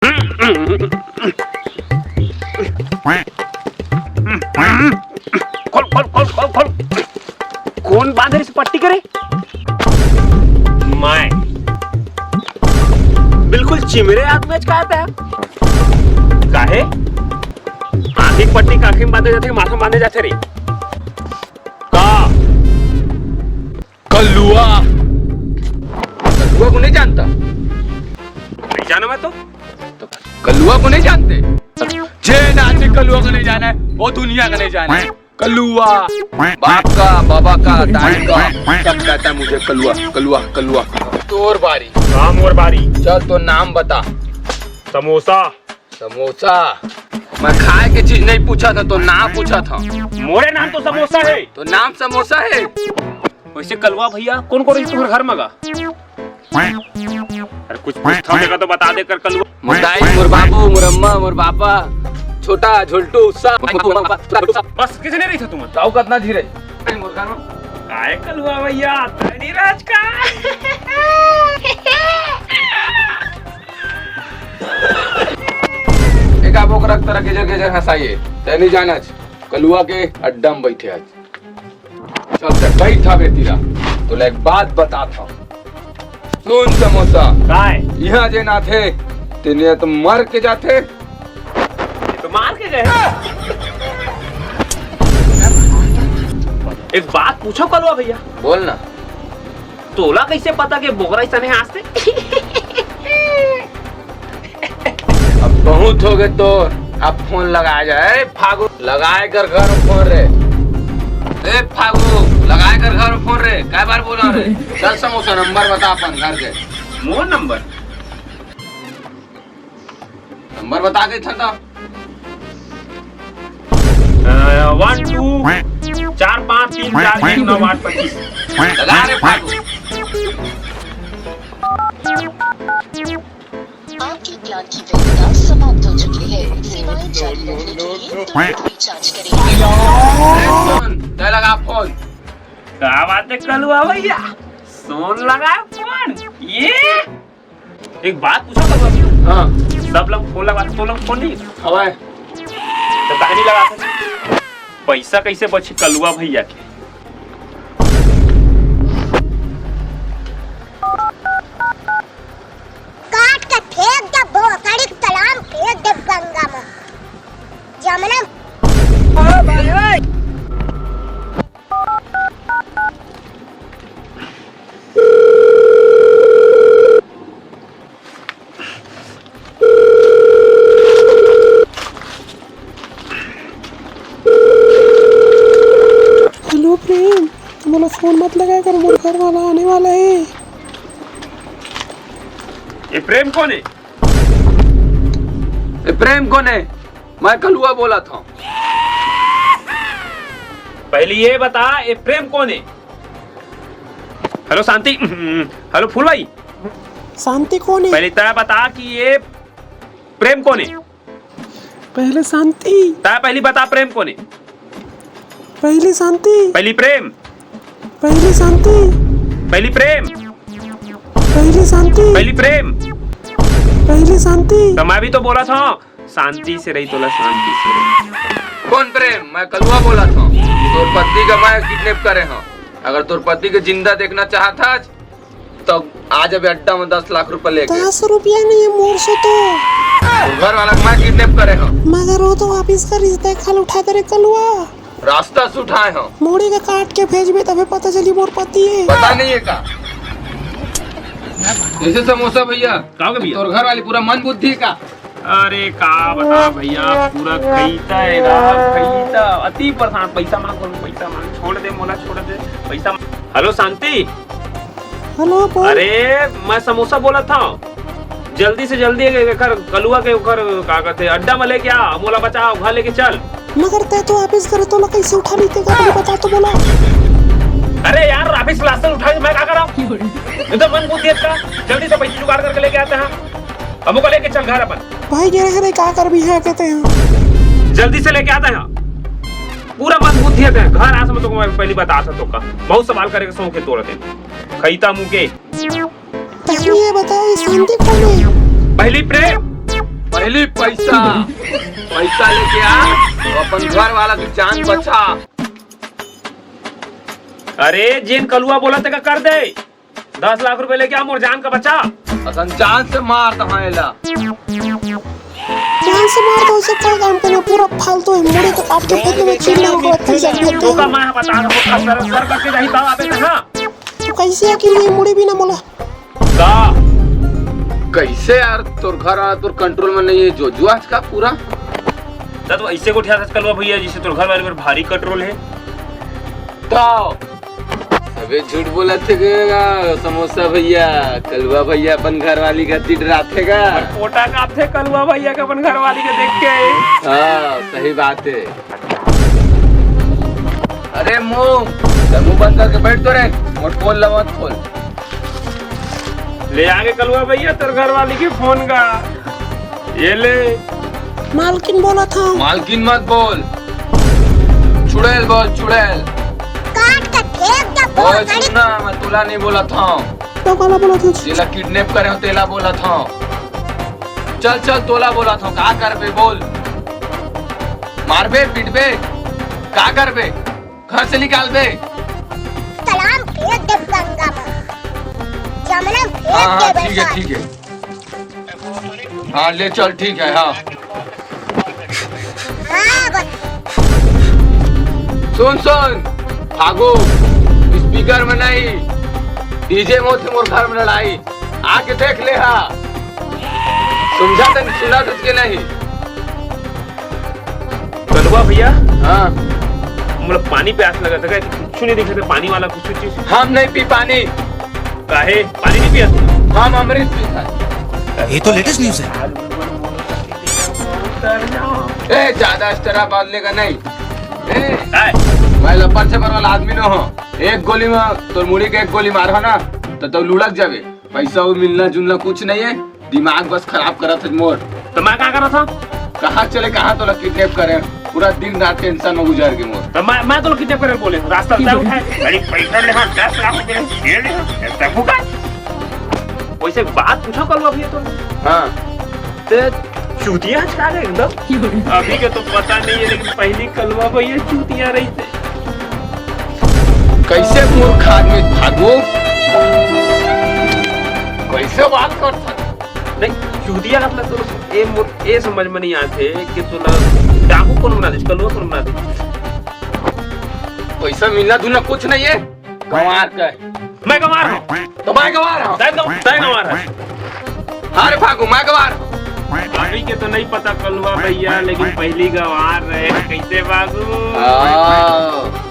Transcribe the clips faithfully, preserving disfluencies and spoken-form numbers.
खोल, खोल, खोल, खोल, खोल। कोन बांधे रिहिस पट्टी करे? मैं। बिल्कुल चिमरे आदमी आज का आता है। काहे? आँखी पट्टी का आँखी में बांधे जाथे कि माथा में बांधे जाथे रे? का? कलुआ। कलुआ को नहीं जानता? नहीं जाना मैं तो। तो कलुआ को नहीं जानते? जे नाते कलुआ को नहीं जाना है, वो दुनिया का नहीं जाना है। कलुआ, बाप का, बाबा का, दाई का, सब कहता है मुझे कलुआ, कलुआ, कलुआ। तोर बारी। हाँ, मोर बारी। चल, तो नाम बता। समोसा। समोसा? मैं खाए के चीज नहीं पूछा था, तो नाम पूछा था। मोरे नाम तो समोसा है। तो नाम समोसा है? वैसे कलुआ भैया, कोन कोन रहिस तुम्हर घर म गा? अरे कुछ पूछथव तेकर तो बता दे कर कलुआ। मोर दाई, मोर बाबू, मोर अम्मा, मोर बापा, छोटा, झोल्टू, सब। बस कितने रहिस तुमन? ताऊ कतना झिरे? मोर घर म। काय कलुआ भैया, तनी राज का। एका बोकरा तरह गेजर गेजर हंसाइए। तैं नहीं जानच, कलुआ के अड्डा म बैठे आज। चल, चल, बैठ हवे तीरा। तोला एक बात बताथंव। सुन समोसा। काय? इहाँ जेन आथे, तेने तो मर के जाथे। ये तो मार के गए। एक बात पूछो कलुआ भैया। बोल ना। तोला कैसे पता कि बोकरा अइसने हंसथे? अब बहुत हो गए तोर, अब फोन लगाए जा। ए फागू, लगाए कर घर फोन रे। ए फागू, लगाए कर घर फोन रे। कै बार बोला रे? चल समोसा, नंबर बता अपन घर के। मोर नंबर? नंबर बता के था तो। अ, वन टू चार पाँच तीन चार एक नौ आठ पच्चीस। लगा रे फागू। आपके प्लान की वैधता समाप्त हो चुकी है। सेवाएं जारी रखने के लिए तुरंत रिचार्ज करें। सुन, तैं लगा फोन। का बात है कलुआ भैया? सोन लगा फोन। ये एक बात पूछा कलुआ भैया। हाँ। सब लोग फोन लगा, तो लोग फोन नहीं। हवाए। तो कहानी लगा। पैसा कैसे बचे कलुआ भैया के? काट के फेंक दे, भोसड़ी के तलाम फेंक दे गंगा में। जमना। हेलो प्रेम, मोला फोन मत लगाए कर, मोर घर वाला आने वाला है। ये प्रेम कौन है? ए प्रेम कोन हे? मैं कलुआ बोलत हंव। पहली ये बता, ए प्रेम कोन हे? हेलो शांति, हेलो फूल भाई। शांति कोन हे? पहली तैं बता कि ये प्रेम कोन हे? पहले शांति। तैं पहली बता प्रेम कोन हे? पहली शांति। पहली प्रेम। पहली शांति। पहली प्रेम। पहली शांति। पहली प्रेम। पहली शांति। तो मैं भी तो बोलत हंव, शांति से रही, तोला शांति से रही। कोन प्रेम? मैं कलुआ बोलत हंव। तोर पति का मैं किडनैप करे हंव। अगर तोर पति के जिंदा देखना चाहत हस, तो आज अभी अड्डा में दस लाख रुपया लेके। दस रुपया नहीं है मोर से तो। तोर घर वाला के मैं किडनैप करे हंव। मगर वो तो वापिस करिस, देख हाल उठा दे रे कलुआ। रास्ता से उठाए हंव। मुड़ी के काट के भेजबे तभे पता चली मोर पति हे। पता नहीं है का? कैसे समोसा भैया? का हो गया भैया? तोर घर वाली पूरा मंद बुद्धि हे का? अरे का बता भैया, पूरा खैता हे ना, खैता। अति परेशान, पैसा मांग, पैसा मांग, छोड़ दे मोला, छोड़ दे, पैसा मांग। हेलो शांति। हेलो, बोल। अरे, मैं समोसा बोलत हंव। जल्दी से जल्दी एकर कलुआ के ओकर का कहते अड्डा में लेके आ, मोला बचा, घर लेके चल। मगर तैं तो वापिस करे, तोला कैसे उठा लेते का, पहले बता तो मोला। अरे यार, वापिस लाशन उठा के मैं का करंव? ये तो मन बुद्धि हे का, जल्दी से पैसे जुगाड़ करके लेके आते हैं, हम ओकर लेके चल घर अपन। भाई, गिरे गिरे का करबे इहाँ के तैं? जल्दी से लेके आते हैं, पूरा मन बुद्धि हे तैं। घर आस में तो मैं पहली बता सकता हूँ का, बहुत सवाल करे के शौक हे तोर ते। खैता मुंह के। पहली ये बता, ये शांति कोन हे? पहली प्रेम। ले पैसा, पैसा लेके आ, अपन घर वाला के जान बचा। अरे जेन कलुआ बोलत हे तेला कर दे, दस लाख रुपए लेके आ, मोर जान का बचा। असन जान से मार दहा एला। जान से मार दो, उसे कोई काम करना, पूरा फालतू है, मुड़ी के काट के फेंक देवे, चिड़िया को अच्छी जगह पे। तोका मैं बता रहा हूँ, सर, सर करके नहीं, तब आबे ना। तो कैसे है कि ये मुड़ी भी ना मोला? का? कैसे यार, तोर घर वाला तोर कंट्रोल में नहीं है, जो जुआ का पूरा। त तो ऐसे गोठियाथस कलुआ भैया, जैसे तोर घर वाले पर भारी कंट्रोल है। तो सबे झूठ बोलत हे गा, समोसा भैया, कलुआ भैया अपन घरवाली के अति डराथे गा। पोटा कापथे कलुआ भैया के अपन घरवाली के देख के। हाँ, सही बात है। अरे मुंह, ते मुंह बंद करके बैठ तो रे, मोर फोन ला मत खोल। ले आगे कलुआ भैया तोर घरवाली के फोन का। ये ले। मालकिन बोलत हंव। मालकिन मत बोल, चुड़ैल बोल, चुड़ैल। काट के फेंक दे ओए, बोल, सुन ना, मैं तोला नहीं बोलत हंव। तो काला बोलत हंव? जेला किडनैप करे हंव, तेला बोलत हंव। चल, चल, तोला बोलत हंव, का करबे बोल? मारबे, पीटबे, का करबे? घर से निकालबे। तालाब फेंक दे गंगा में, जमुना में फेंक हाँ, हाँ, दे ठीक है, वैसा। ठीक है। हाँ, ले चल, ठीक है, हाँ। हाँ, बस। सुन, सुन, भागू, स्पीकर में नहीं, डीजे में होथे मोर घर में लड़ाई, आके देख ले हा। समझा तन, सुना तुझके नहीं। कलुआ भैया, हाँ। मोला पानी प्यास लगत हे, कुछ नहीं दिखत हे, पानी वाला कुछ चीज। हम नहीं पी पानी। काहे? पानी नहीं पिया तू? हम अमृत पीथन। ये तो लेटेस्ट न्यूज़ है। ए, ज्यादा इस तरह बात लेगा नहीं। ए, काय? मैं लब्बर छबर वाला आदमी न हो। एक गोली में तोर मुड़ी के एक गोली मारहा ना, तो तू लुढ़क जाबे। पैसा वो मिलना जुलना कुछ नहीं है, दिमाग बस खराब करत हे मोर। तो मैं का करत हंव? कहाँ चले, कहाँ तोला किडनैप करे, पूरा दिन रात टेंशन में गुजर गे मोर। तो मैं, मैं तोला किडनैप करे बोले, रास्ता तय उठाए, बड़ी पैसा ले, हाँ, दस लाख रुपए ले, ये ले, हाँ, ऐसा भूखा। वैसे बात पूछो कलुआ भैया तो। हाँ। ते चूतिया छा रहे एकदम। अभी के तो पता नहीं है, लेकिन पहली कलुआ भैया चूतिया रहिथे। कैसे मूर्ख आदमी भागू? कैसे बात कर सकत? नहीं, चूतिया मतलब तो ए मोर, ए समझ में नहीं आथे कि तोला डाकू कौन बना दे, कलुआ कौन बना दे? पैसा मिलना जुलना कुछ नहीं है, गंवार का है। मैं गंवार हंव। तो मैं गंवार हंव। तैं गंव-, तैं गंवार हस। अरे भागू, मैं गंवार हंव। अभी के तो नहीं पता कलुआ भैया, लेकिन पहली गंवार रहे, कैसे भागू? हाँ।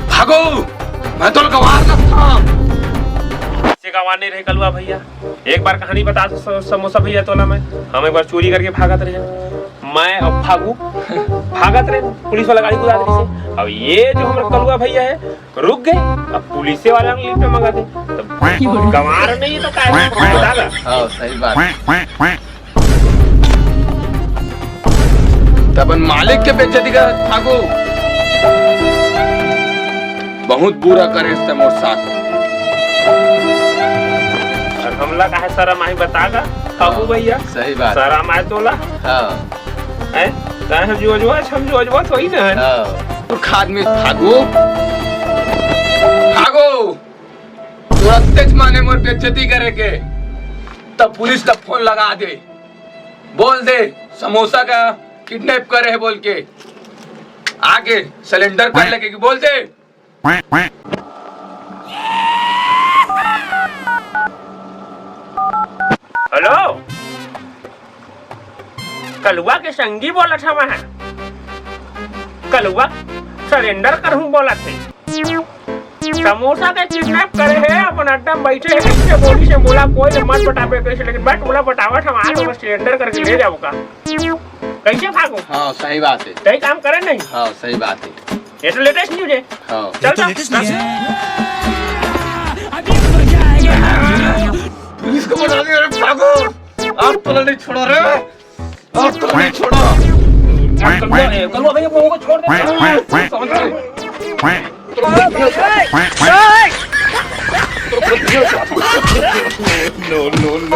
भागू, मैं तो गंवार ना था। से गंवार नहीं रहे कलुआ भैया। एक बार कहानी बता दो स-, समोसा भैया तोला मैं। हम एक बार चोरी करके भागत रहे। मैं अब भागू, भागत रहे, पुलिस वाला गाड़ी कुदात रहिसे। अब ये जो हमर कलुआ भैया है, रुक गए, अब पुलिस वाला लिफ्ट में मंगा दे। तब गंवार नहीं तो काय बता दा। हाँ, सही बात। त अपन मालिक के बेइज्जती कर भागू। बहुत बुरा करे इसने मोर साथ। और हमला काहे शरम आही बता गा, बाबू भैया? सही बात। शरम आए तोला? हाँ। हैं? तैं हम जो अजवा, हम जो अजवा थोड़ी ना है। हाँ। तू खाद में भागू। भागू। तुरंत तेज माने मोर बेइज्जती करे के। तब पुलिस ला फोन लगा दे। बोल दे, समोसा का किडनैप करे है बोल के। आके सरेंडर कर लगे कि बोल दे। हेलो, कलुआ के संगी बोलत हवं। कलुआ सरेंडर करहूं बोलत हे। समोसा के किडनैप करे हे, अपन अड्डा में बैठे हे, कैसे बोली से बोला, कोई ले मत पटाबे कैसे, लेकिन मैं टोला पटावत हवं, आज ओला सरेंडर करके ले जाऊंगा। कैसे भागो? हाँ, सही बात है। सही काम करे नहीं? हाँ, सही बात है। ये तो लेटेस्ट न्यूज है। हाँ। चल ये तो तो। लेटेस्ट न्यूज है। पुलिस को बता दे, अरे भागो। आप तो नहीं छोड़ा रे। अब तो नहीं छोड़ा। कलुआ, ए, कलुआ भैया, वो को छोड़ दे। समझ गए? No, no, no.